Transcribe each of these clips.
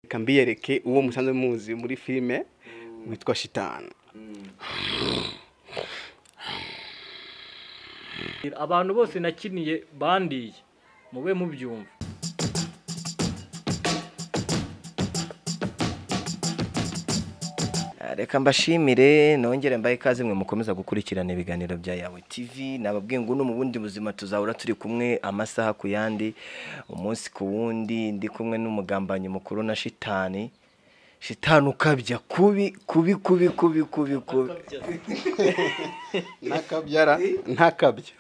Reka mbiyereke uwo musanzwe muzi muri filime witwa Shitani. Abantu bose nakiniye bandiye mube mubyumva. Reka mbashimire nongere mbaye ikaze mwe mukomeza gukurikirana ibiganiro bya Yawe TV. Nababwiye ngo no mu bundi buzima tuzahora turi kumwe amasaha ku yandi, umunsi ku wundi. Ndi kumwe n'umugambanyi mukuru na Shitani. Shitani ukabya kubi kubi kubi kubi kubi kubi. Nakabyara ntakabya.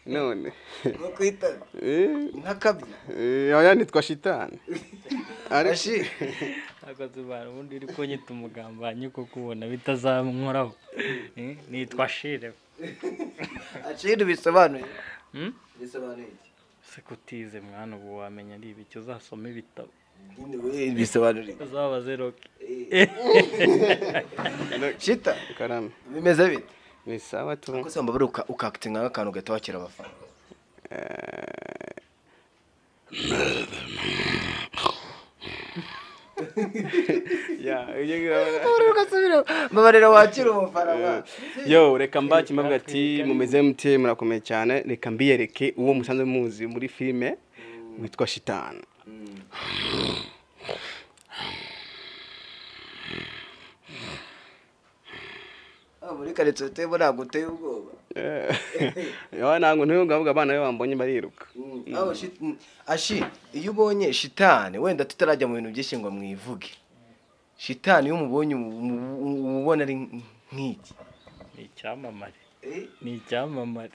None mukwita ntakabya. Oya nitwa Shitani. Ashi akazubara ubundi uri ko nyita umugambanyi ko kubona bitazamnkoraho. Nitwa Shire. Ashire bisobanuye? Bisobanuye iki? Se kutize mwana ubu wamenya ari ibiki, uzasoma ibitabo. Nyine bisobanuye. Uzabaze Rocky. Shita karame. Bimeze bite? Ni sawa tu. Ko samba baruka ukakitinga akantu gata wakira abafana. Ya, mbabarira wakira umufana. Yo, reka mbaki mbavuga ati mumeze mute, murakomeye cyane. Reka mbiyereke uwo musanzwe muzi muri filime witwa Shitani. Muri karitsiye utuyemo ntabwo uteye ubwoba. Yo, ntabwo ntuvuga abana be bambonye bariruka. Ashi, iyo ubonye Shitani, wenda tutarajya mu bintu byinshi ngo mwivuge. Shitani iyo umubonye ubona ari nk'iki? Ni icyamamare. Ni icyamamare.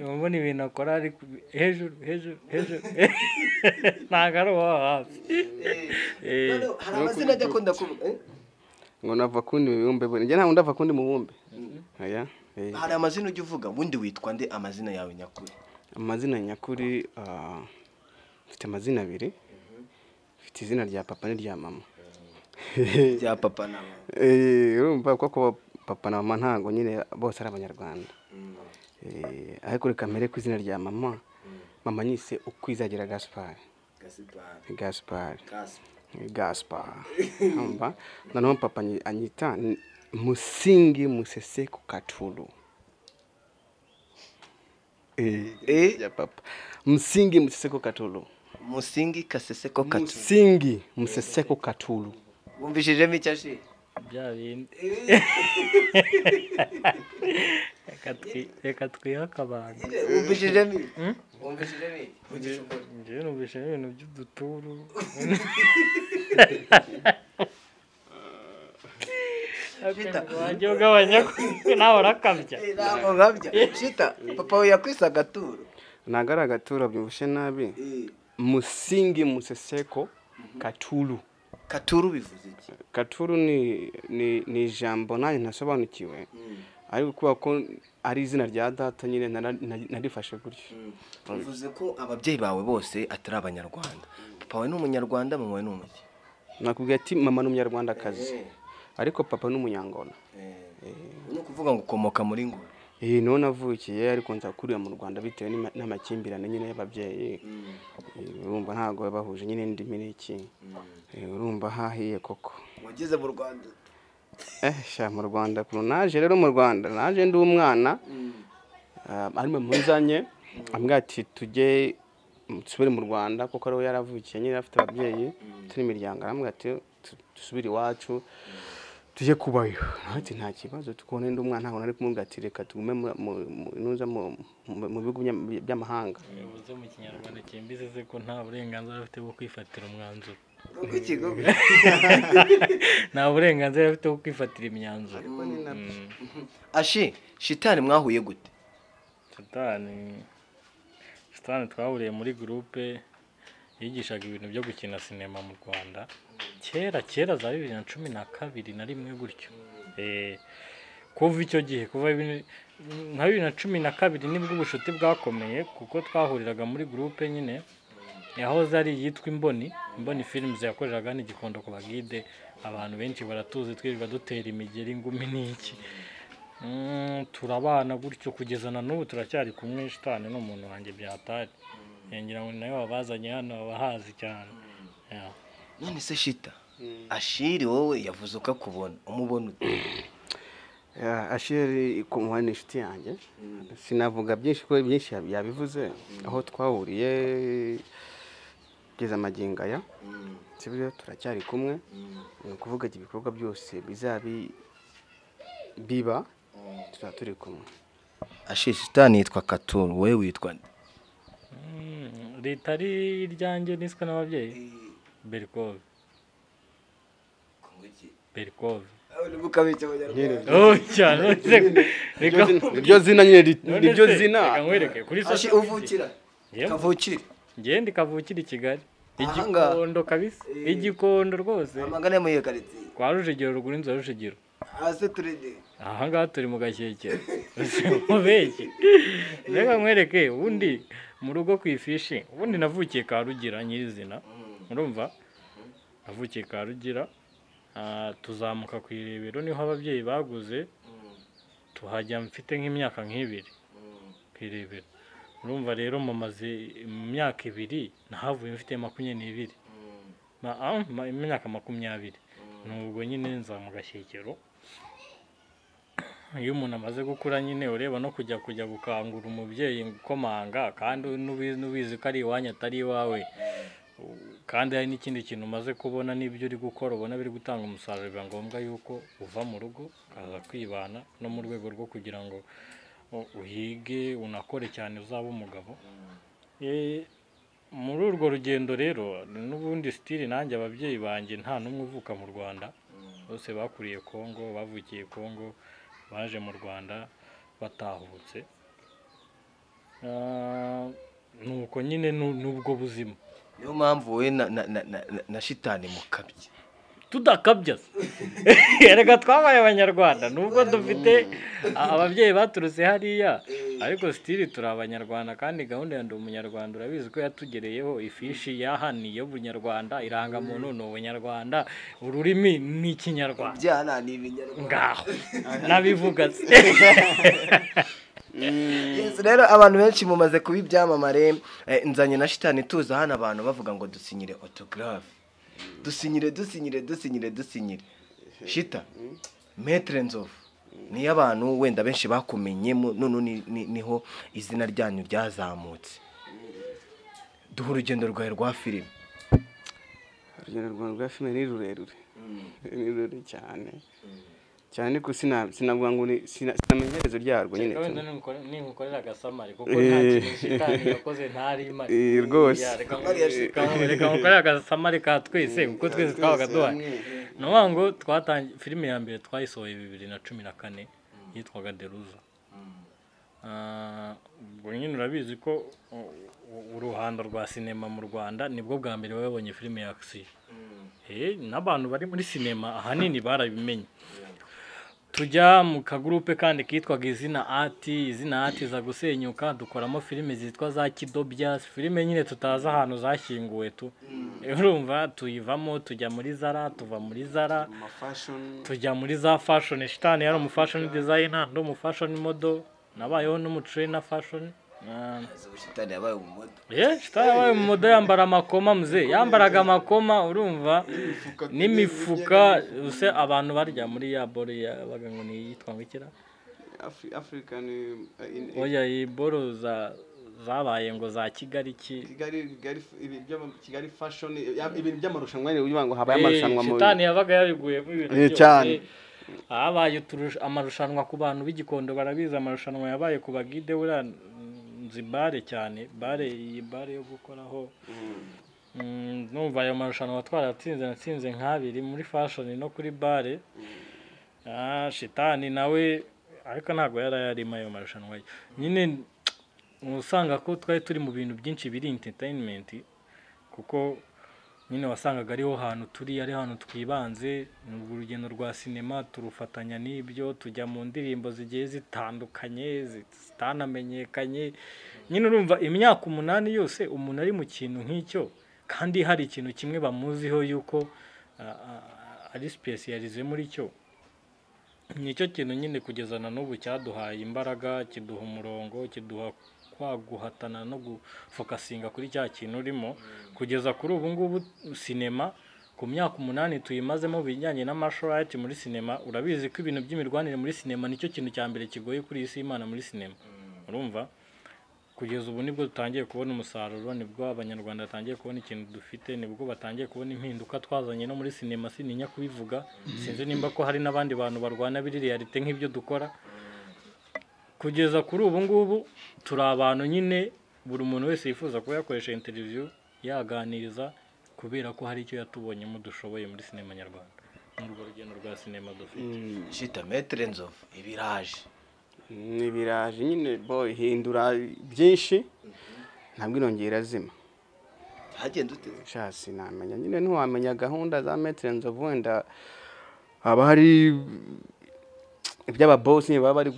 Ubona ibintu akora ari hejuru hejuru hejuru. Ntabwo ari uwo hafi. Hari amazina ajya akunda kuvuga. Ngo nava kundi mubumbe bwe. Njye ntabwo ndava kundi mubumbe. Oya. Hari amazina ujya uvuga, ubundi witwa nde amazina yawe nyakuri? Amazina nyakuri mfite amazina abiri. Mfite izina rya papa n'irya mama. Rya papa na mama. Urumva ko papa na mama ntago nyine bose ari abanyarwanda. Ariko reka mere ku izina rya mama. Mama nyise Ukwizagira Gaspard. Gaspard. Gaspard. Urumva? Noneho papa anyita Musingi Museseko Katulu. Ya papa. Musingi Museseko Katulu. Musingi Kaseseko Katulu. Musingi Museseko Katulu. Wumvishijemo icyo ashi? Bya bindi. Reka twihe akabanga. Wumvishijemo iki? Wumvishijemo iki? Njyewe numvishijemo ibintu by'uduturu. Wajya ugabanya nawe urakabya. Ntabwo nkabya. Shita, papa we yakwise agaturo. Ntabwo ari agaturo, byumvishe nabi. Musingi Museseko Katulu. Katuru bivuze iki? Katuru ni ijambo nanjye ntasobanukiwe. Ariko kubera ko ari izina rya data nyine narifashe gutyo. Bivuze ko ababyeyi bawe bose atari abanyarwanda. Papa wawe ni umunyarwanda, mama wawe ni umuki? Nakubwiye ati mama ni umunyarwandakazi. Ariko papa ni umunyangona. Ni ukuvuga ngo ukomoka muri Ngora? Niho navukiye ariko nza kurira mu Rwanda bitewe n'amakimbirane nyine y'ababyeyi. Urumva ntabwo bahuje nyine indimi n'iki. Urumva hahiye koko. Wageze mu Rwanda? Sha mu Rwanda kuno naje rero mu Rwanda naje ndi umwana. Arimo munzanye ambwira ati tujye tusubire mu Rwanda kuko ariho yaravukiye nyine afite ababyeyi turi imiryango, arambwira ati dusubire iwacu tujye kubayo. Ati nta kibazo tukone ndi umwana ntabwo nari kumubwira ati reka tugume nuza mu bihugu by'amahanga. Ubuze mu kinyarwanda kimbize se ko nta burenganzira afite bwo kwifatira umwanzuro. Nta burenganzira afite bwo kwifatira imyanzuro. Ashi, Shitani mwahuye gute? Shitani twahuriye muri groupe yigishaga ibintu byo gukina sinema mu Rwanda. Kera kera za 2012 na rimwe gutyo. Kuva icyo gihe kuva nka 2012 nibwo ubushuti bwakomeye kuko twahuriraga muri groupe nyine yahoze ari yitwa Imboni, Imboni Films yakoreraga ni Gikondo ku bagide, abantu benshi baratuzi twirirwa dutera imigeri ingumi n'iki. Turabana gutyo kugeza na n'ubu turacyari kumwe. Shitani ni umuntu wanjye byatari. Ngira ngo nawe wabazanye hano abahazi cyane. None se Shita Ashiri wowe yavuze ukakubona umubona ute? Ashiri kumuha ni inshuti yanjye, sinavuga byinshi kuko byinshi yabivuze aho twahuriye kugeza magingo aya, sibyo, turacyari kumwe. Ni ukuvuga ibikorwa byose bizabi biba tuzaba turi kumwe. Ashiri, shitani yitwa Katuru, wowe witwa nde? Ritari iryanjye niswe n'ababyeyi Berikove. Berikove. Oh cyane. Niryo zina nyine, niryo zina. Reka nkwereke kuri Ashi uvukira kavukire. Ngiye ndi kavukire i Kigali. Igikondo kabisa. Igikondo rwose. Amagana mu yekariti. Kwa Rujigiro, ruguru inzu ya Rujigiro. Ase turede. Aha ngaha turi mu Gashyekero. Mubeshye. Reka nkwereke ubundi mu rugo ku ifishi, ubundi navukiye ka Rugira nyirizina. Urumva? Navukiye ka Rugira. Tuzamuka ku irebero niho ababyeyi baguze, tuhajya mfite nk'imyaka nk'ibiri ku irebero. Urumva rero mumaze imyaka 2 nahavuye mfite 22, imyaka 20. Nubwo nyine nza mu Gashyekero. Iyo umuntu amaze gukura nyine ureba no kujya gukangura umubyeyi gukomanga, kandi n'ubizi ko ari iwanyu atari iwawe, kandi hari n'ikindi kintu umaze kubona n'ibyo uri gukora ubona biri gutanga umusaruro, biba ngombwa yuko uva mu rugo ukaza kwibana, no mu rwego rwo kugira ngo uhige unakore cyane uzaba umugabo. Muri urwo rugendo rero n'ubundi stili nanjye ababyeyi banjye nta n'umwe uvuka mu Rwanda, bose bakuriye Kongo, bavukiye Kongo, baje mu Rwanda batahutse. Nuko nyine n'ubwo buzima. Niyo mpamvu wowe na shitani mukabye. Tudakabya. Erega twabaye abanyarwanda nubwo dufite ababyeyi baturutse hariya, ariko stili turi abanyarwanda, kandi gahunda ya ndi umunyarwanda urabizi ko yatugereyeho. Ifishi yahaniye ubunyarwanda, irangamuntu ni ubunyarwanda, ururimi ni ikinyarwanda, byana ni ibinyarwanda. Ngaho nabivuga. Yes, rero abantu benshi mumaze kuba ibyamamare. Nzanye na shitani tuza hano abantu bavuga ngo dusinyire autographe, dusinyire dusinyire dusinyire dusinyire. Shita Maître Nzovu niyo abantu wenda benshi bakumenyemo, none niho izina ryanyu ryazamutse. Duha urugendo rwawe rwa filime. Urugendo rwawe rwa filime ni rurerure, ni rurerure cyane cyane, ko sinavuga ngo sinamenya iherezo ryarwo nyine. Ninkukorera agasamari kuko nta kintu shitani yakoze ntari imari rwose. Reka nkukorere agasamari ka twese kuko twese twabaga duhari. Ni ukuvuga ngo twatangiye filime ya mbere twayisohoye 2014 yitwaga Deruza. Ubwo nyine urabizi ko uruhando rwa sinema mu Rwanda nibwo bwa mbere babonye filime ya action. N'abantu bari muri sinema ahanini barabimenye. Tujya mu kagurupe kandi kitwaga Izina Ati, Izina Ati za gusenyuka, dukoramo filime zitwa za Kidobya, filime nyine tutazi ahantu zashyinguwe tu. Urumva tuyivamo tujya muri Zara, tuva muri Zara tujya muri za fashion. Shitani yari umu fashion designer, ndi umu fashion model, nabayeho n'umu trainer fashion. Shitani yabaye umumodo. Shitani yabaye umumodo, yambara amakoma mzee, yambaraga amakoma urumva n'imifuka. Use abantu barya muri ya boro yabaga ngo ni yitwa ngikira African. Oya, iyi boro zabaye ngo za Kigali ki Kigali fashion, ibintu by'amarushanwa nyine ngo habaye amarushanwa mu Shitani yabaga yabiguyemo ibintu byose. Habaye amarushanwa ku bantu b'Igikondo barabizi, amarushanwa yabaye ku bagide buriya nzi bare cyane, bare iyi bare yo gukoraho. Numva ayo marushanwa twaratsinze, natsinze nk'abiri muri fashion no kuri bare. Shitani nawe ariko ntabwo yari yarimo ayo marushanwa nyine. Usanga ko twari turi mu bintu byinshi biri entertainment, kuko nyine wasangaga ariho hantu turi, ari hantu twibanze. Urugendo rwa sinema turufatanya n'ibyo, tujya mu ndirimbo zigiye zitandukanye zitanamenyekanye. Nyine urumva imyaka 8 yose umuntu ari mu kintu nk'icyo, kandi hari ikintu kimwe bamuziho yuko ari specialize muri cyo. Nicyo kintu nyine kugeza na n'ubu cyaduhaye imbaraga, kiduha umurongo, kiduha kwaguhatana no gufokasinga kuri cya kintu urimo. Kugeza kuri ubu ngubu sinema Ku myaka 8 tuyimazemo bijyanye na martial art muri sinema, urabizi ko ibintu by'imirwanire muri sinema nicyo kintu cya mbere kigoye kuri iyi si y'Imana muri sinema. Urumva kugeza ubu nibwo dutangiye kubona umusaruro, nibwo abanyarwanda batangiye kubona ikintu dufite, nibwo batangiye kubona impinduka twazanye no muri sinema. Sininya kubivuga, sinzi nimba ko hari n'abandi bantu barwana biri realite nk'ibyo dukora. Kugeza kuri ubu ngubu turi abantu nyine buri muntu wese yifuza kuba yakoresha interview yaganiriza, kubera ko hari icyo yatubonyemo dushoboye muri sinema nyarwanda. Ni urwo rugendo rwa sinema dufite. Shita Maître Nzovu, ibiraje Nibiraje nyine boy, hindura byinshi ntabwo inongera zima. Hagenda ute? Sha sinamenya nyine, ntiwamenya gahunda za Maître Nzovu, wenda haba hari iby'ababosi baba bari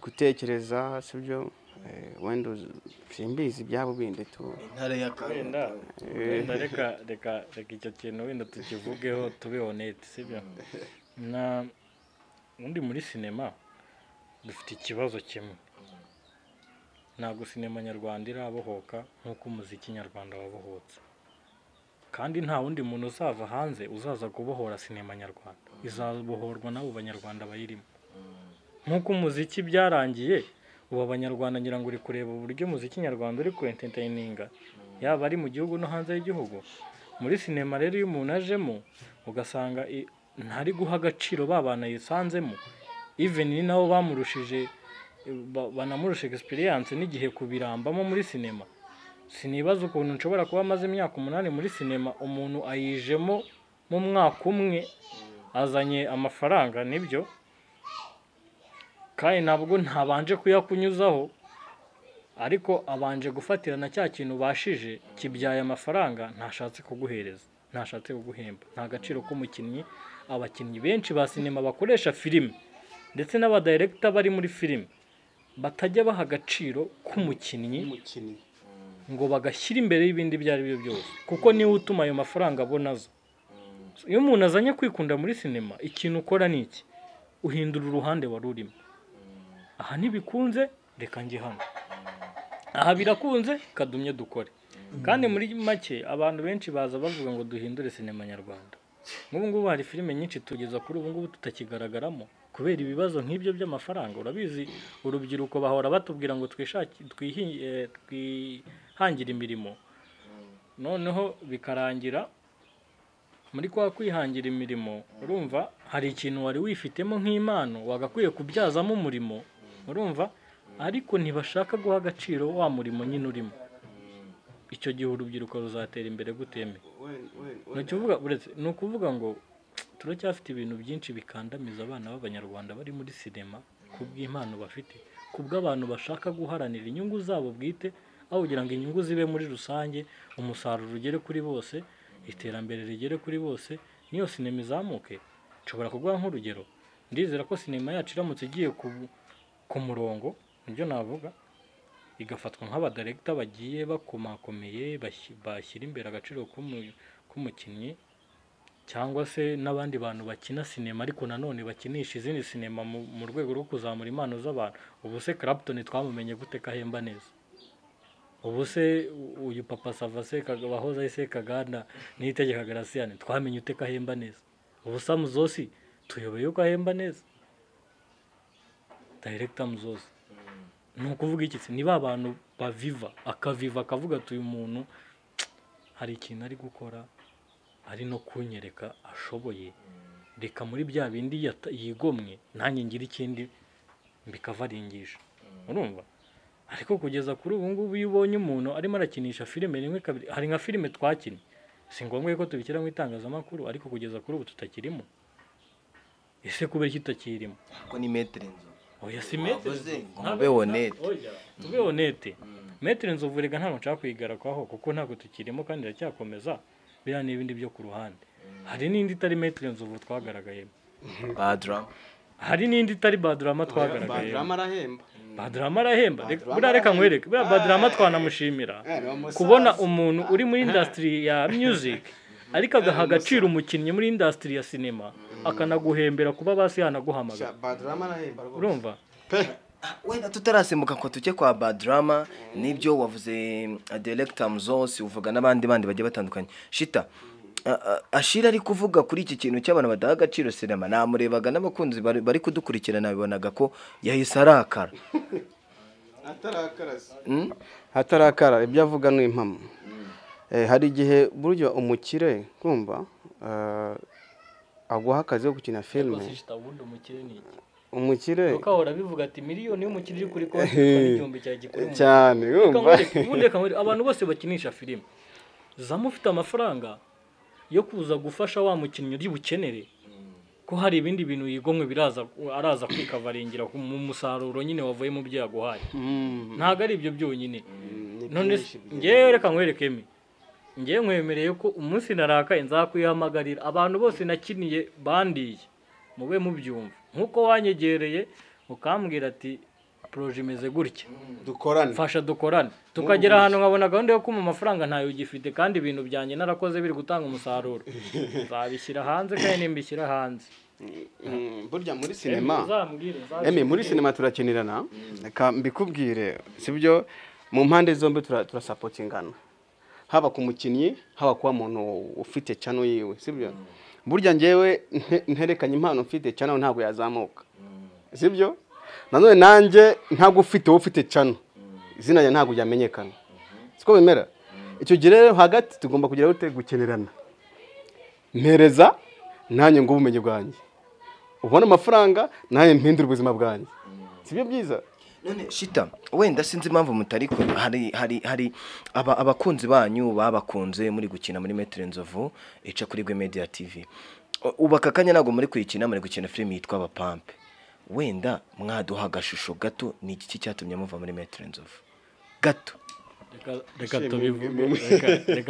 gutekereza, sibyo? Wenda simbizi ibyabo bindi tu. Intare ya Wenda wenda reka reka reka icyo kintu wenda tukivugeho, tube honnête, sibyo? Na undi muri sinema dufite ikibazo kimwe, ntabwo sinema nyarwanda irabohoka nk'uko umuziki nyarwanda wabohotse, kandi nta wundi muntu uzava hanze uzaza kubohora sinema nyarwanda, izabohorwa n'abo banyarwanda bayirimo. Nk'uko umuziki byarangiye, ubu abanyarwanda ngira ngo uri kureba uburyo umuziki nyarwanda uri ku entertaininga, yaba ari mu gihugu no hanze y'igihugu. Muri sinema rero iyo umuntu ajemo ugasanga ntari guha agaciro ba bantu yisanzemo, even ni nabo bamurushije, banamurusha experience n'igihe kubirambamo muri sinema. Sinibaza ukuntu nshobora kuba amaze imyaka 8 muri sinema, umuntu ayijemo mu mwaka umwe azanye amafaranga, nibyo, kandi ntabwo ntabanje kuyakunyuzaho, ariko abanje gufatirana cya kintu ubashije kibyaye amafaranga, ntashatse kuguhereza, ntashatse kuguhemba. Nta gaciro k'umukinnyi. Abakinnyi benshi ba sinema bakoresha filime ndetse n'abadirector bari muri filime batajya baha agaciro k'umukinnyi Umukinnyi ngo bagashyira imbere y'ibindi ibyo ari byo byose, kuko niwe utuma ayo mafaranga abona aza. Iyo umuntu azanye kwikunda muri sinema, ikintu ukora ni iki? Uhindura uruhande wari urimo. Aha ntibikunze, reka njye hano. Aha birakunze, kadumye dukore. Kandi muri make abantu benshi baza bavuga ngo duhindure sinema nyarwanda. Nk'ubu ngubu hari filime nyinshi tugeza kuri ubu ngubu tutakigaragaramo kubera ibibazo nk'ibyo by'amafaranga. Urabizi urubyiruko bahora batubwira ngo twihangire imirimo, noneho bikarangira muri kwa kwihangira imirimo, urumva hari ikintu wari wifitemo nk'impano wagakwiye kubyazamo umurimo, urumva, ariko ntibashaka guha agaciro wa murimo nyine urimo. Icyo gihe urubyiruko ruzatera imbere guteme? Ni ukuvuga ngo turacyafite ibintu byinshi bikandamiza abana b'abanyarwanda bari muri sinema kubw'impano bafite, kubw'abantu bashaka guharanira inyungu zabo bwite, aho kugira ngo inyungu zibe muri rusange, umusaruro ugere kuri bose, iterambere rigere kuri bose, niyo sinema izamuke. Nshobora kuguha nk'urugero, ndizera ko sinema yacu iramutse igiye ku murongo, nibyo navuga, igafatwa nk'abadirector bagiye bakomakomeye, bashyira imbere agaciro k'umukinnyi, cyangwa se n'abandi bantu bakina sinema ariko nanone bakinisha izindi sinema mu rwego rwo kuzamura impano z'abantu. Ubu se Clapton twamumenye gute ko ahemba neza? Ubu se uyu Papa Sava se wahoze ari Sekaganda Niyitegeka Graciane twamenye ute ko ahemba neza? Ubu Samuzosi tuyobeye uko ahemba neza? Director Muzosi ni ukuvuga iki se? Ni ba bantu baviva, akaviva akavuga ati uyu muntu hari ikintu ari gukora, ari no kunyereka ashoboye, reka muri bya bindi yigomwe nanjye ngira ikindi mbikavaringisha. Urumva? Ariko kugeza kuri ubu ngubu iyo ubonye umuntu arimo arakinisha filime rimwe kabiri, hari nka filime twakinnye, si ngombwa ko tubishyira mu itangazamakuru, ariko kugeza kuri ubu tutakirimo. Ese kubera iki tutakirimo? Ko ni Maître Nzovu. Oya si Maître Wavuze Nzovu. ngo mube honnête. Oya, tube honnête. Maître Nzovu rega ntabwo nshaka kuyigarukaho kuko ntabwo tukirimo kandi iracyakomeza, biriya ni ibindi byo ku ruhande. Hari n'indi itari Maître Nzovu twagaragayemo. Badrama. Hari n'indi itari Badrama twagaragayemo. Badrama arahemba. Badrama arahemba. Buriya reka nkwereke, buriya Badrama twanamushimira kubona umuntu uri muri industry ya music ariko agaha agaciro umukinnyi muri industry ya cinema, akanaguhembera kuba basi yanaguhamagara. Badrama arahemba rwose. Urumva? Wenda tutarasimbuka ko tujye kwa Badrama, nibyo wavuze Director Muzosi, uvuga n'abandi bandi bagiye batandukanye. Shita, Ashira ari kuvuga kuri iki kintu cy'abantu badaha agaciro sinema, namurebaga n'abakunzi bari kudukurikirana bibonaga ko yahise arakara. Atarakara ibyo avuga ni impamo. Hari igihe buryo umukire kumva aguha akazi ko gukina filime. Umukire ukahora bivuga ati miliyoni y'umukire iri kuri konti n'igihumbi cya gikuru cyane urumva. Abantu bose bakinisha filime zamufite amafaranga yo kuza gufasha wa mukinnyi uri bukenere ko hari ibindi bintu yigomwe biraza araza kwikavaringira mu musaruro nyine wavuye mu byo yaguhaye. Ntago ari ibyo byonyine. None ngewe reka nkwereke emi, ngewe nkwemereye ko umunsi narakaye nzakwihamagarira abantu bose nakiniye bandiye mube mubyumva nkuko wanyegereye ukambwira ati projet imeze gutya dukorane, fasha dukorane, tukagera ahantu nkabona gahunda yo kuma amafaranga ntayo ugifite kandi ibintu byanjye narakoze biri gutanga umusaruro, nzabishyira hanze kandi nimbishyira hanze. Burya muri sinema emi muri sinema turakinirana, reka mbikubwire sibyo, mu mpande zombi turasupportingana, haba ku mukinnyi haba kuba muntu ufite channel yiwe sibyo. Burya ngewe nterekanye impano mfite channel ntabwo yazamuka sibyo. Nanone nanjye ntabwo ufite wowe ufite channel izina rya ntabwo ryamenyekana siko bimera. Icyo gihe rero hagati tugomba kugira gute gukenerana, mpereza nanjye ngo ubumenyi bwanjye ubone amafaranga nanjye mpindura ubuzima bwanjye sibyo byiza. None Shita wenda sinzi impamvu mutari hari abakunzi banyu babakunze muri gukina muri Maître Nzovu ica kuri Gwe Media TV, ubaka kanya ntabwo muri kuyikina, muri gukina filime yitwa Abapampe, wenda mwaduha agashusho gato ni iki cyatumye muva muri Maître Nzovu gato? Reka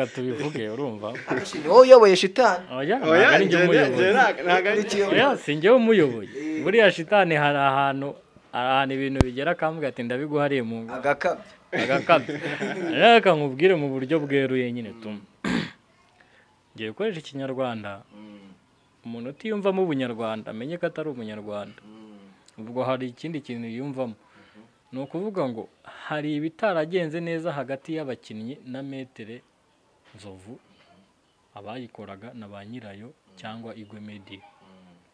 tubivuge urumva. Wowe uyoboye shitani? Oya, oya, sinjye umuyoboye. Buriya shitani hari ahantu ibintu bigera akambwira ati ndabiguhariye mu agakabya. Reka nkubwire mu buryo bweruye nyine tuma ngiye gukoresha ikinyarwanda, umuntu utiyumvamo ubunyarwanda amenye ko atari umunyarwanda. Ubwo hari ikindi kintu yiyumvamo, ni ukuvuga ngo hari ibitaragenze neza hagati y'abakinnyi na Maître Nzovu, abayikoraga na ba nyirayo cyangwa Igwe Media.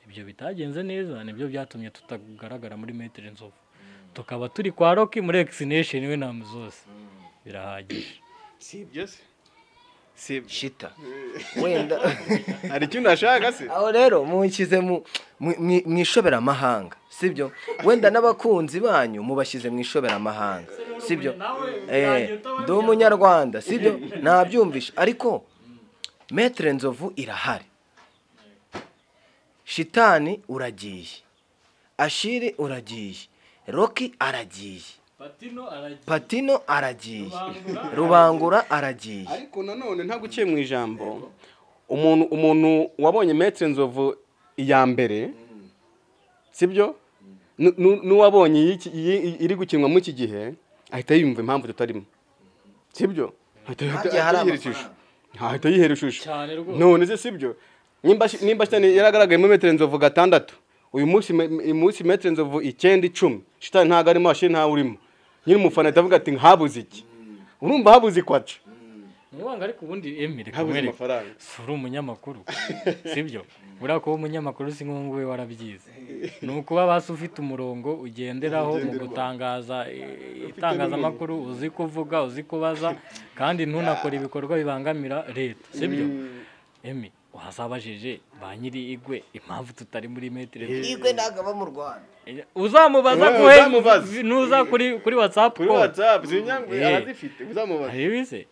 Ibyo bitagenze neza nibyo byatumye tutagaragara muri Maître Nzovu, tukaba turi kwa Rocky muri X-Nation we na Muzose. Birahagije sibyo se? Sibyo Shita wenda hari ikintu nashaka se aho rero munshyize mu ishoberamahanga sibyo, wenda n'abakunzi banyu mubashyize mu ishoberamahanga sibyo. Ndi umunyarwanda sibyo, nabyumvisha, ariko Maître Nzovu irahari, Shitani uragiye, Ashiri uragiye, Rocky aragiye, Patino aragiye, Rubangura aragiye. Ariko nanone ntabwo uciye mu ijambo, umuntu wabonye Maître Nzovu iya mbere sibyo, n'uwabonye iri gukinwa mu iki gihe ahita yumva impamvu tutarimo sibyo, ahita yihera ishusho none se sibyo. Nimba Shitani yaragaragaye muri Maître Nzovu 6, uyu munsi Maître Nzovu 9, 10, Shitani ntago arimo, Ashiri ntawe urimo, nyiri umufana ahita avuga ati nkabuze iki, urumva habuze ikwaca Nuwanga. Ariko ubundi Emile kamere suri umunyamakuru sibyo, buriya kuba umunyamakuru si nkungu warabyize, ni ukuba basi ufite umurongo ugenderaho mu gutangaza itangazamakuru, uzi kuvuga, uzi kubaza, kandi ntunakore ibikorwa bibangamira leta sibyo. Emi wazabajije ba nyiri Igwe impamvu tutari muri Maître Igwe ntago aba mu Rwanda, uzamubaza kuhe nuza kuri WhatsApp, kuri WhatsApp zinyangwe arazifite uzamubaza. Ayibize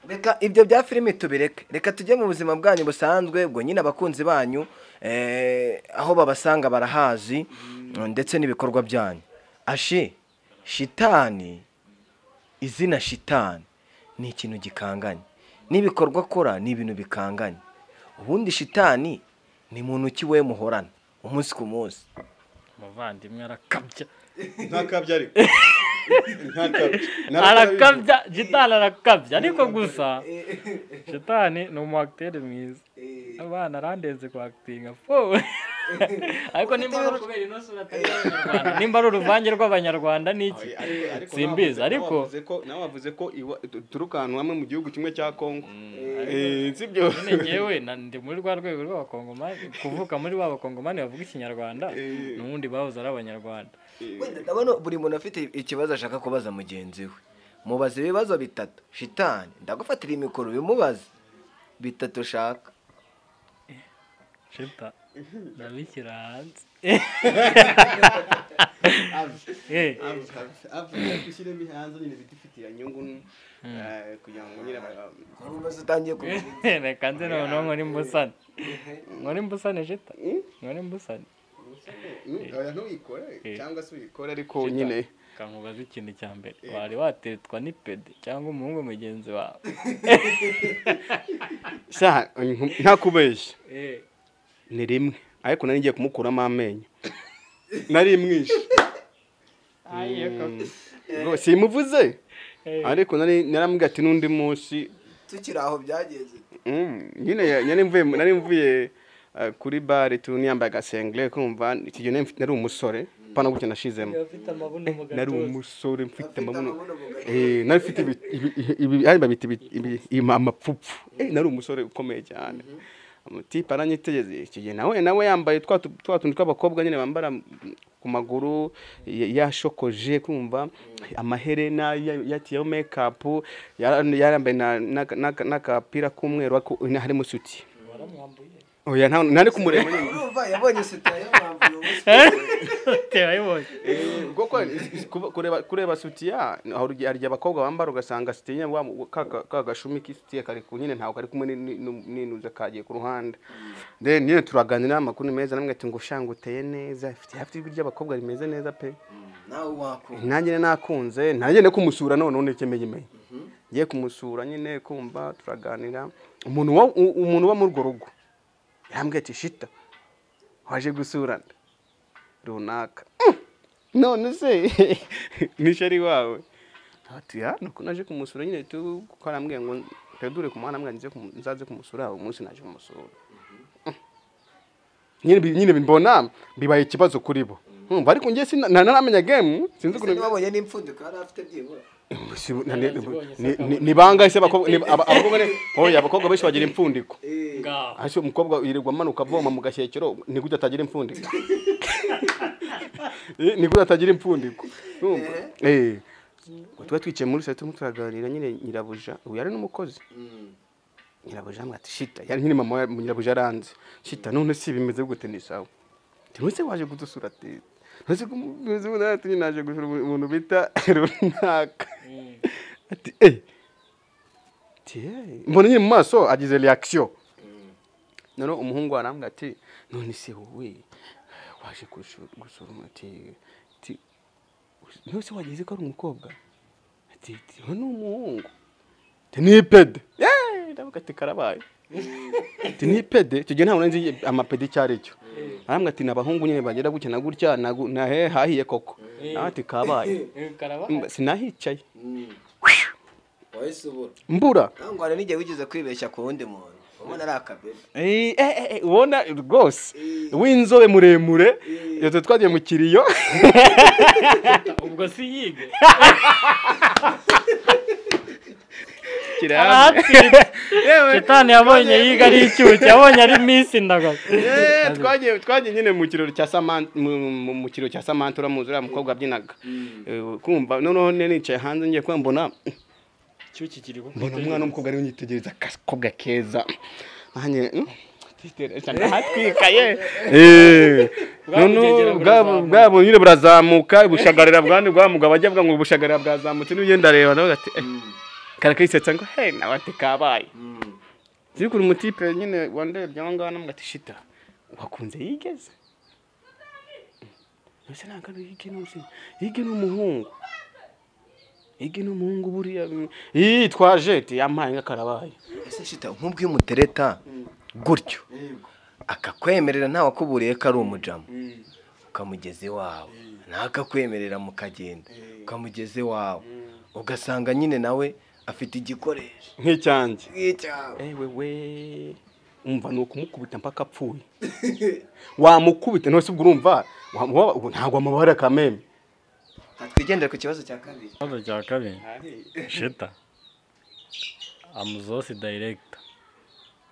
reka ibyo bya filime tubireke, reka tujye mu buzima bwanyu busanzwe. Ubwo nyine abakunzi banyu aho babasanga barahazi ndetse n'ibikorwa byanyu. Ashi Shitani, izina Shitani ni ikintu gikanganye, n'ibikorwa akora ni ibintu bikanganye. Ubundi Shitani ni muntu ki we muhorana umunsi ku munsi? Muvandimwe arakabya. Ntakabya ariko arakabya, Shitani arakabya, ariko gusa Shitani ni umu acteur mwiza, abana arandenze ku actinga fo. Ariko nimba ari kubera ino sura atari abanyarwanda, nimba ari uruvange rw'abanyarwanda niki simbizi, ariko nawe wavuze ko turuka ahantu hamwe mu gihugu kimwe cya Kongo. Sibyo Nyine njyewe ndi muri rwa rwego rw'abakongomani, kuvuka muri ba bakongomani bavuga ikinyarwanda, n'ubundi bahoze ari abanyarwanda. Wenda ndabona buri muntu afite ikibazo ashaka kubaza mugenzi we. Mubaze ibibazo bitatu. Shitani, ndagufatira imikoro bimubaze. Bitatu ushaka. Shita ndabishyira hanze. Ushyiremo hanze nyine bidufitiye inyungu kugira ngo nyine Urubazo utangiye kubivuga. Reka nze noneho nkore imbusane. Nkore imbusane Shita. Nkore imbusane. Oya ntuyikore cyangwa se uyikore ariko nyine Kankubaza ikintu cya mbere. Wari watetwa n'ipede cyangwa umuhungu mugenzi wawe? Sha ntakubeshya. Ni rimwe ariko nari ngiye kumukuramo amenyo. Nari mwishe. Simuvuze ariko nari naramubwiye ati n'undi munsi tukiri aho byageze. Nyine nari mvuye kuri bare tu niyambaye agasengere kumva iki gihe nari umusore pana gutya nashizemo. Nari umusore mfite amabuno. Nari mfite ibi ari babita ibi amapfupfu. Nari umusore ukomeye cyane. Amutipe aranyitegereza iki gihe nawe yambaye twa tuntu tw'abakobwa nyine bambara ku maguru yashokoje kumva amaherena yatiyeho make-up yarambaye n'akapira k'umweru harimo suti. Oya ntari kumureba nyine. Urumva yabonye suti yamwambuye ubusa. Yabonye. Kuko kureba suti ya hari abakobwa bambara ugasanga suti nyine ka gashumi k'isuti kari ku nyine ntawe kari kumwe n'inuza kagiye ku ruhande. Then nyine turaganira amakuru meza namwe ati ngo shanga uteye neza afite ijwi ry'abakobwa rimeze neza pe. Nawe wakunze. Nanjye nakunze nanjye ne kumusura none none ngiye kumusura nyine kumva turaganira umuntu wa muri urwo rugo. Yambwiye ati Shita waje gusura runaka none se ni sheri wawe ati ya nuko naje kumusura nyine tu kuko arambwiye ngo tedure ku mwana mbwa nzaze kumusura umunsi naje kumusura nyine mbona bibaye ikibazo kuri bo umva ariko ngiye sinaramenya game sinzi ukuntu babonye n'impfundiko yari afite byibura ni bangahe se abakobwa oya abakobwa benshi bagira impfundiko. Asho umukobwa yirirwa amanuka avoma mu gashyekero ni gute atagira impfundiko? Ni gute atagira impfundiko? Tuba twicaye muri salo turaganira nyine nyirabuja uyu yari n'umukozi. Nyirabuja amwe ati Shita yari nyine mama nyirabuja aranze Shita none si bimeze gute ni sawa. None waje kudusura ati none kumeze gute ati naje gusura umuntu bita runaka. Ati mbona nyine mu maso agize reaction. None umuhungu arambwira ati none se wowe waje gusura ati none se wagize ko ari umukobwa? Ati ni umuhungu. Ati ni pede. Ndavuga ati karabaye. Ati ni pede icyo gihe ntabwo nzi amapede icyo ari cyo. Arambwira ati n'abahungu nyine bagera gutya na gutya na he hahiye koko. Ati kabaye. Sinahicaye. Mbura. Ntabwo hari n'igihe wigeze kwibeshya ku wundi muntu. Ubona ari akabebe. Ubona rwose w'inzobe muremure iyo twagiye mu kiriyo. Ubwo si yige. Shitani yabonye yiga ari icyuki yabonye ari miss ndagaza. Twagiye nyine mu kirori cya Samantha mu kirori cya Samantha uramuzi uriya mukobwa abyinaga. Kumva noneho nicaye hanze ngiye kwambona icyuki kiri mbona umwana w'umukobwa ari unyitegereza akakobwa keza. Nanjye hatwikaye. Bwabo nyine burazamuka bushagarira bwandi bwa mugabo ajya avuga ngo bushagarira bwazamutse n'ugenda areba nawe ati karakisetsa ngo he nawe ati kabaye. Ziri kuri umutipe nyine wandebye aho ngaho namwe ati Shita wakunze yigeze. Nose nanga yige nose yige n'umuhungu. Yige n'umuhungu buriya yitwaje ati yampaye nk'akarabaye. Ese Shita nkubwiye umutereta gutyo akakwemerera ntawe akuburiye ko ari umujama ukamugeza iwawe ntakakwemerera mukagenda ukamugeza iwawe ugasanga nyine nawe afite igikoresho nk'icyanjye ewe we umva ni ukumukubita mpaka apfuye. Wamukubita none se ubwo urumva ntabwo amabara kameme. Twigendere ku kibazo cya kabiri. Ikibazo cya kabiri Shita Amuzosi director.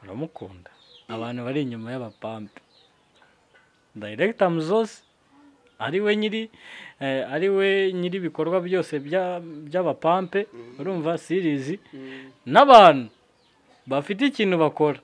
Uramukunda? Abantu bari inyuma y'abapampe, Director Mzosi ari we nyiri ari we nyiri ibikorwa byose by'abapampe, urumva, series, n'abantu bafite ikintu bakora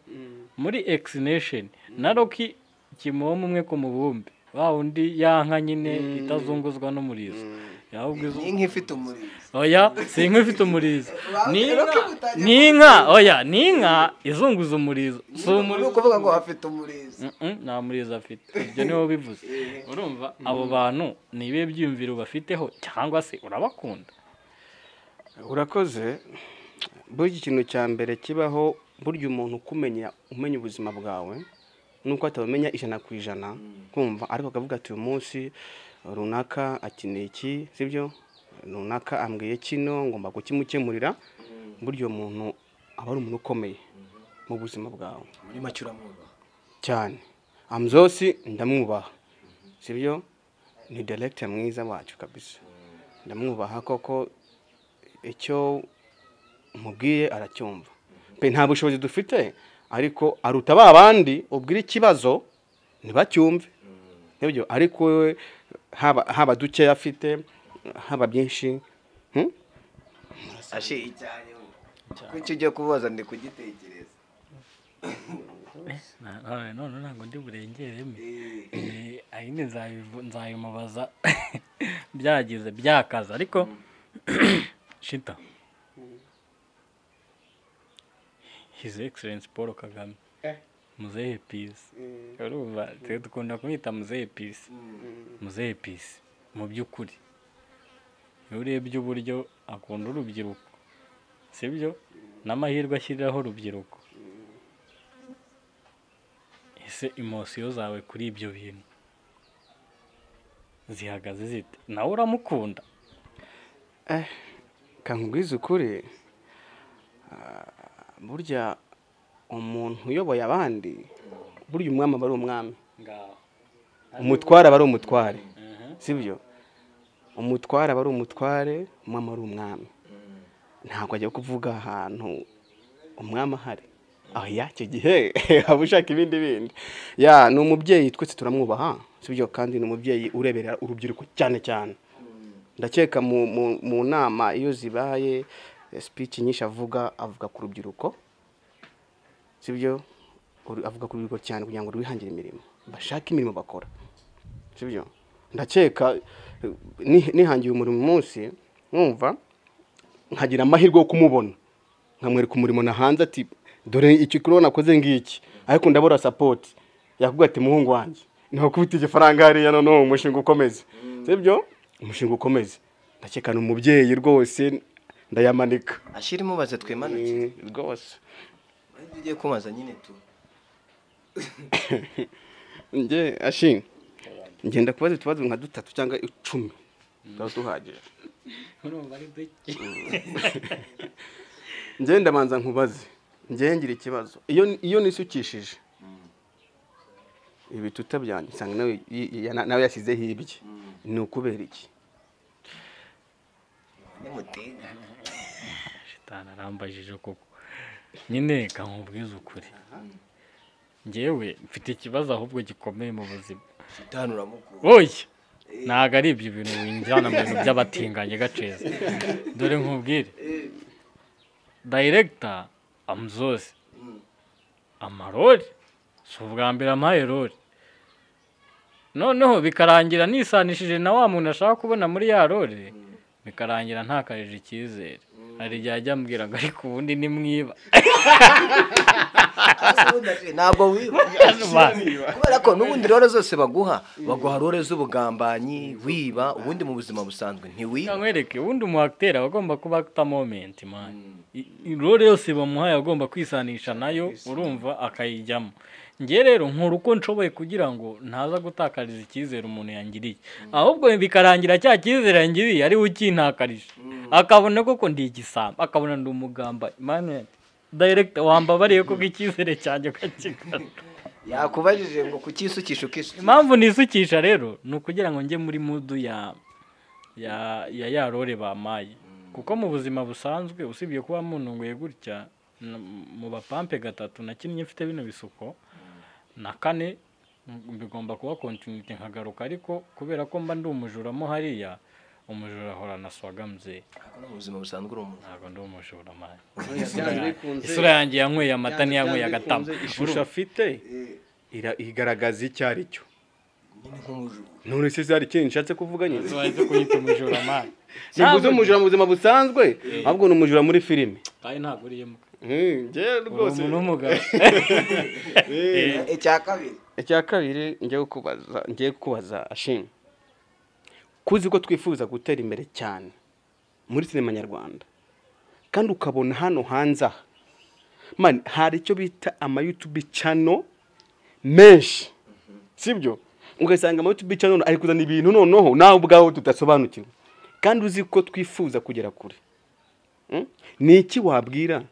muri X Nation na Rocky Kimomo, umwe ku mubumbe wa undi, ya nka nyine itazunguzwa n'umurizo, ahubwo Ni inka ifite umurizo. Oya, si inka ifite umurizo, ni inka. Rocky mutangiye. Ni inka, oya, ni inka izunguza umurizo, si Ni umurizo. ukuvuga ngo afite umurizo. Nta murizo afite, ibyo niwo bivuze. Urumva, abo bantu ni ibihe byiyumviro bafiteho, cyangwa se urabakunda? Urakoze. Burya ikintu cya mbere kibaho, burya umuntu ukumenya, umenya ubuzima bwawe, nuko atabumenya 100%, kumva, ariko akavuga ati uyu munsi runaka akeneye iki, sibyo, runaka ambwiye kino, ngomba kukimukemurira. Burya uwo muntu aba ari umuntu ukomeye mu buzima bwawe. Muri make uramwubaha? Cyane. Amzosi ndamwubaha, sibyo, ni director mwiza wacu kabisa, ndamwubaha koko. Icyo mubwiye aracyumva pe. Nta bushobozi dufite, ariko aruta ba bandi ubwira ikibazo ntibacyumve, nibyo. Ariko we haba dukeya afite, haba byinshi, Ashe cyane, kuki ugiye kubaza, ndi kugitekereza. None ntabwo ndi burengeremo. Ayindi nzabimubaza byagize byakaza. Ariko shita, His Excellence Paul Kagame, Muzehe Peace, urumva twe dukunda kumwita Muzehe Peace. Muzehe Peace, mu by'ukuri iyo urebye uburyo akunda urubyiruko, sibyo, n'amahirwe ashyiriraho urubyiruko, ese emotion zawe kuri ibyo bintu zihagaze zite? Nawe uramukunda? Kankubwiza ukuri, burya umuntu uyoboye abandi, burya umwami aba ari umwami. Ngaho. Umutware aba ari umutware, sibyo? Umutware aba ari umutware, umwami ari umwami. Ntabwo ajya kuvuga ahantu umwami ahari, aho icyo gihe aba ushaka ibindi bindi. Ya, ni umubyeyi, twese turamwubaha, sibyo? Kandi ni umubyeyi ureberera urubyiruko cyane cyane. Ndakeka mu nama iyo zibaye, speech nyinshi avuga ku rubyiruko, sibyo? Avuga ku rubyiruko cyane kugira ngo rwihangire imirimo, bashake imirimo bakora, sibyo? Ndakeka nihangiye umurimo umunsi, mwumva, nkagira amahirwe yo kumubona, nkamwereka umurimo nahanze, ati dore iki kurabona nakoze ngiki, ariko ndabura support, yakubwira ati muhungu wanjye, ntakubita igifaranga hariya, noneho umushinga ukomeze, sibyo? Umushinga ukomeze. Ndakeka ni umubyeyi rwose, ndayamanika. Ashira, imubaze twimanuke. Rwose. Ibyo ugiye kubaza nyine tu. Njye ashi ngenda kubaza utubazo nka dutatu cyangwa 10, tuba tuhagije. Urumva ari duke. Njye ndabanza nkubaze, njye ngira ikibazo, iyo nisukishije ibituta byanjye, nsanga nawe nawe yashyizeho ibye, ni ukubera iki? Nimutega. Shitani arambajije koko. Nyine kankubwiza ukuri, njyewe mfite ikibazo ahubwo gikomeye mu buzima. Shitani uramukunda? Oya, ntabwo ari ibyo bintu winjyana mu bintu by'abatinganyi gaceza. Dore nkubwire, Director Amzosi amarori si ubwa mbere ampaye role, noneho bikarangira nisanishije na wa muntu ashaka kubona muri ya role, bikarangira ntakarije icyizere. Hari igihe ajya ambwira ngo ariko ubundi ni mwiba. Ntabwo wiba, kubera ko n'ubundi role zose baguha, baguha role z'ubugambanyi, wiba. Ubundi mu buzima busanzwe ntiwiba. Nkwereke, ubundi umu acteur aba agomba kuba actor moment, man. Role yose bamuhaye agomba kwisanisha nayo, urumva, akayijyamo. Njye rero nkora uko nshoboye kugira ngo ntaza gutakariza icyizere umuntu yangiriye, ahubwo bikarangira cya cyizere yangiriye ari we ukintakarije, akabona koko ndi igisambo, akabona ndi umugambanyi. Man, director, wambabariye koko icyizere cyanjye ukakigarura. Yakubajije ngo kukisukisha, ukisukisha. Impamvu nisukisha rero ni ukugira ngo njye muri mood ya role bamaye, kuko mu buzima busanzwe, usibye kuba muntunguye gutya. Mu bapampe gatatu nakinnye mfite bino bisuko, na kane bigomba kuba continuity nkagaruka, ariko kubera ko mba ndi umujura mo hariya, umujura ahorana swaga mzee. Ariko no mu buzima busanzwe uri umujura? Ntabwo ndi umujura man. Byanze bikunze. Isura yanjye yanyweye amata ntiyanyweye agatama. Ishusho afite igaragaza icyo ari cyo. Nyine nk'umujura. None se hari ikintu nshatse kuvuga nyine? Wahise kunyita umujura man. Simvuze umujura mu buzima busanzwe, ahubwo ni umujura muri filime. Kandi ntabwo uriyemo. Njye Uri rwose. umuntu w'umugabo. Icya kabiri. Icya kabiri ngiye kukubaza Ashim. Kuzi ko twifuza gutera imbere cyane muri sinema nyarwanda, kandi ukabona hano hanze aha man hari icyo bita ama YouTube channel menshi, sibyo? Ugasanga ama YouTube channel ari kuzana ibintu noneho nawe ubwawe tudasobanukirwa, kandi uzi ko twifuza kugera kure. Ni iki wabwira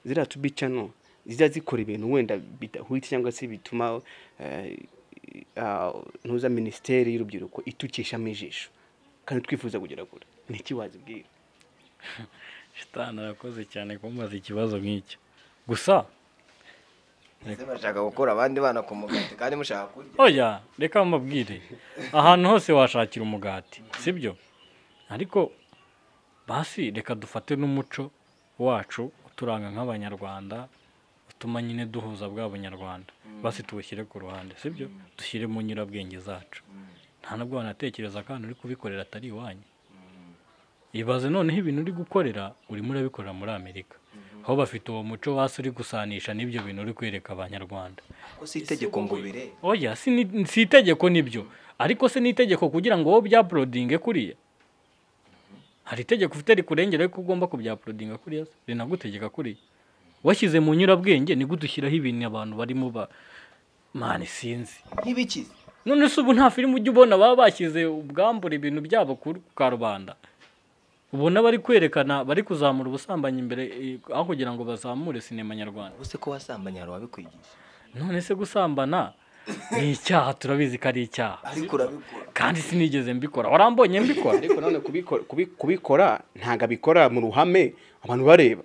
ziriya YouTube channel zijya zikora ibintu wenda bidahwitse cyangwa se bituma ntuza minisiteri y'urubyiruko itukishamo ijisho, kandi twifuza kugera kure? Ni iki wazibwira? Shitani arakoze cyane kumbaza ikibazo nk'icyo. Gusa Ese bashaka gukura abandi bana ku mugati kandi mushaka kurya? Oya, reka mbabwire, ahantu hose washakira umugati, sibyo? Ariko basi reka dufate n'umuco wacu uturanga nk'abanyarwanda, utuma nyine duhuza bwa bunyarwanda, basi tuwushyire ku ruhande, sibyo? Dushyire mu nyurabwenge zacu. Nta nubwo wanatekereza kandi uri kubikorera atari iwanyu. Ibaze noneho ibintu uri gukorera urimo urabikorera muri Amerika, aho bafite uwo muco, basi uri gusanisha n'ibyo bintu uri kwereka abanyarwanda. Ko si itegeko ngo bire. Oya, si itegeko nibyo, ariko se ni itegeko kugira ngo wowe byauploadinge kuriya? Hari itegeko ufite rikurengera ariko ugomba kubyauploadinga kuriya se? Rinagutegeka kuriya? Washyize mu nyurabwenge ni gute ushyiraho ibintu abantu barimo ba mani sinzi. Nk'ibikize. None se ubu nta filime ujya ubona baba bashyize ubwambure ibintu byabo ku karubanda? Ubona bari kwerekana bari kuzamura ubusambanyi imbere aho kugira ngo bazamure sinema nyarwanda. Ubuse ko wasambanye hari uwabikwigisha? None se gusambana ni icyaha, turabizi ko ari icyaha. Ariko urabikora. Kandi sinigeze mbikora. Warambonye mbikora. Ariko none kubikora ntago abikora mu ruhame abantu bareba.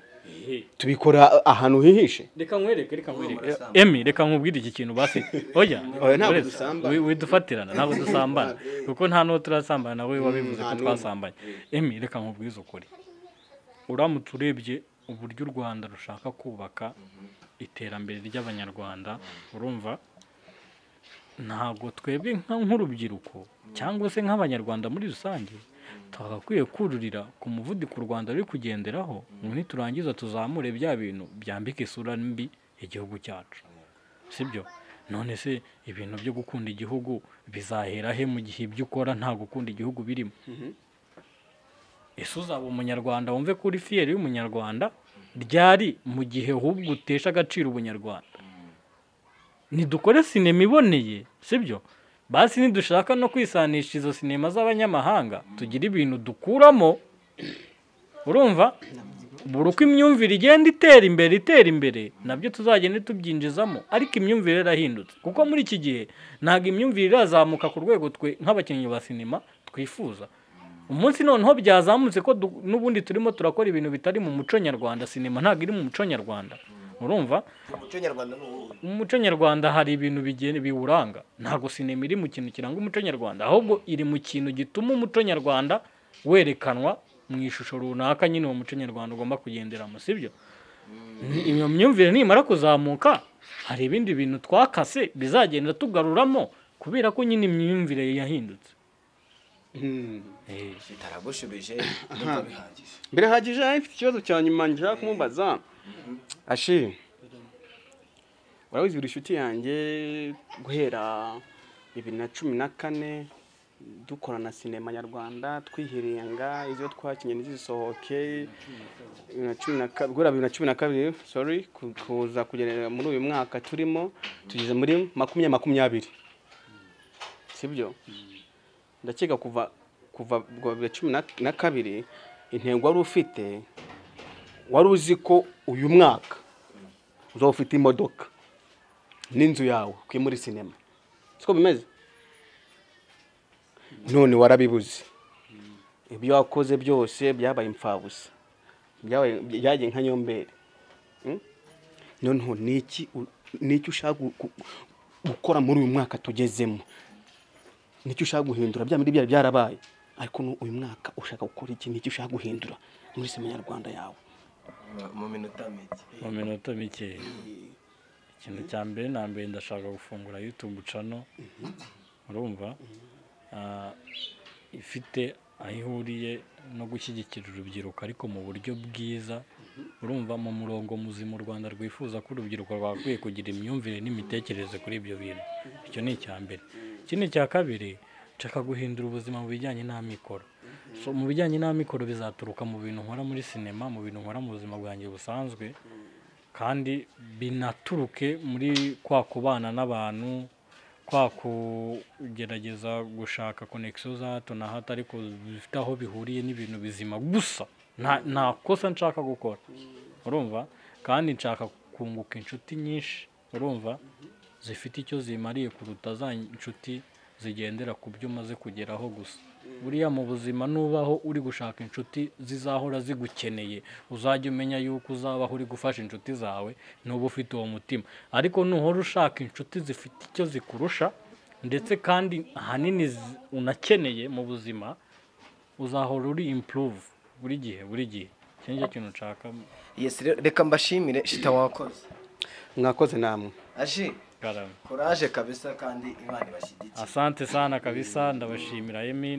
Tubikora ahantu hihishe. Reka nkwereke, reka nkwereke. Emi, reka nkubwire iki kintu basi. Oya, Oya, ntabwo dusambana. Widufatirana, ntabwo dusambana. Kuko nta n'uwo turasambana nawe wabivuze ko twasambanye. Emi, reka nkubwize ukuri. Uramutse urebye uburyo u Rwanda rushaka kubaka iterambere ry'abanyarwanda, urumva ntabwo twebwe nk'urubyiruko cyangwa se nk'abanyarwanda muri rusange twagakwiye kururira ku muvuduko u Rwanda ruri kugenderaho, ngo niturangiza tuzamure bya bintu byambika isura mbi igihugu cyacu, sibyo? None se ibintu byo gukunda igihugu bizahera he mu gihe ibyo ukora nta gukunda igihugu birimo? Ese uzaba umunyarwanda wumve ko uri fiyeri y'umunyarwanda ryari mu gihe ahubwo utesha agaciro ubunyarwanda? Nidukore sinema iboneye, sibyo? Basi nidushaka no kwisanisha izo sinema z'abanyamahanga, tugire ibintu dukuramo. Urumva buri uko imyumvire igenda itera imbere itera imbere, nabyo tuzagenda tubyinjizamo, ariko imyumvire irahindutse. Kuko muri iki gihe ntabwo imyumvire irazamuka ku rwego twe nk'abakinnyi ba sinema twifuza. Umunsi noneho byazamutse ko n'ubundi turimo turakora ibintu bitari mu muco nyarwanda, sinema ntabwo iri mu muco nyarwanda. Urumva? Umuco nyarwanda ni uwuhe? Mu muco nyarwanda hari ibintu biwuranga. Ntabwo sinema iri mu kintu kiranga umuco nyarwanda, ahubwo iri mu kintu gituma umuco nyarwanda werekanwa mu ishusho runaka nyine uwo muco nyarwanda ugomba kugenderamo, sibyo? Iyo myumvire nimara kuzamuka, hari ibindi bintu twakase bizagenda tugaruramo kubera ko nyine imyumvire yahindutse. Bitaragushubije, ndumva bihagije. Birahagije. Mfite ikibazo cya nyuma nshaka kumubaza. Ashi, urabizi uri inshuti yanjye guhera 2014 dukorana sinema nyarwanda, twihirenga izo twakinye ntizisohoke, guhera 2012, sorry, kuza kugera muri uyu mwaka turimo, tugeze muri 2020, sibyo? Ndakeka kuva 2012 intego wari ufite, wari uzi ko uyu mwaka uzaba ufite imodoka n'inzu yawe kuri muri sinema, siko bimeze? None warabibuze, ibyo wakoze byose byabaye imfabusa, byagiye nka nyomberi. Noneho niki niki ushaka gukora muri uyu mwaka tugezemo? Niki ushaka guhindura? Bya bindi byari byarabaye, ariko uyu mwaka ushaka gukora iki? Niki ushaka guhindura muri sinema nyarwanda yawe? Mu minota mike. Mu minota mike, ikintu cya mbere na mbere, ndashaka gufungura YouTube channel, urumva, ifite aho ihuriye no gushyigikira urubyiruko, ariko mu buryo bwiza, urumva, mu murongo muzima u Rwanda rwifuza ko urubyiruko rwakwiye kugira imyumvire n'imitekerereze kuri ibyo bintu. Icyo ni icya mbere. Ikindi cya kabiri, nshaka guhindura ubuzima mu bijyanye n'amikoro. So, mu bijyanye n'amikoro bizaturuka mu bintu nkora muri sinema, mu bintu nkora mu buzima bwanjye busanzwe, kandi binaturuke muri kwa kubana n'abantu, kwa kugerageza gushaka connection za hato na hato, ariko bifite aho bihuriye n'ibintu bizima gusa. Nta kosa nshaka gukora, urumva. Kandi nshaka kunguka inshuti nyinshi, urumva, zifite icyo zimariye kuruta za inshuti zigendera ku byo umaze kugeraho gusa. Buriya mu buzima nubaho uri gushaka inshuti zizahora zigukeneye, uzajya umenya yuko uzabaho uri gufasha inshuti zawe nuba ufite uwo mutima. Ariko nuhora ushaka inshuti zifite icyo zikurusha, ndetse kandi ahanini unakeneye mu buzima, uzahora uri improve buri gihe, buri gihe. Icyo nicyo kintu nshaka. Yes, rero reka mbashimire. Shita, wakoze. Mwakoze namwe. Ashi. Karame. Courage kabisa, kandi Imana ibashyigikiye. Asante sana kabisa, ndabashimira Emi,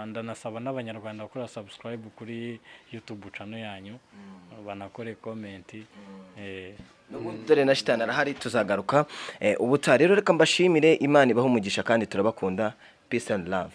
ndanasaba n'Abanyarwanda gukora subscribe kuri YouTube channel yanyu, banakore comment. N'ubundi dore na Shitani arahari, tuzagaruka ubutaha. Rero reka mbashimire, Imana ibahe umugisha, kandi turabakunda. Peace and love.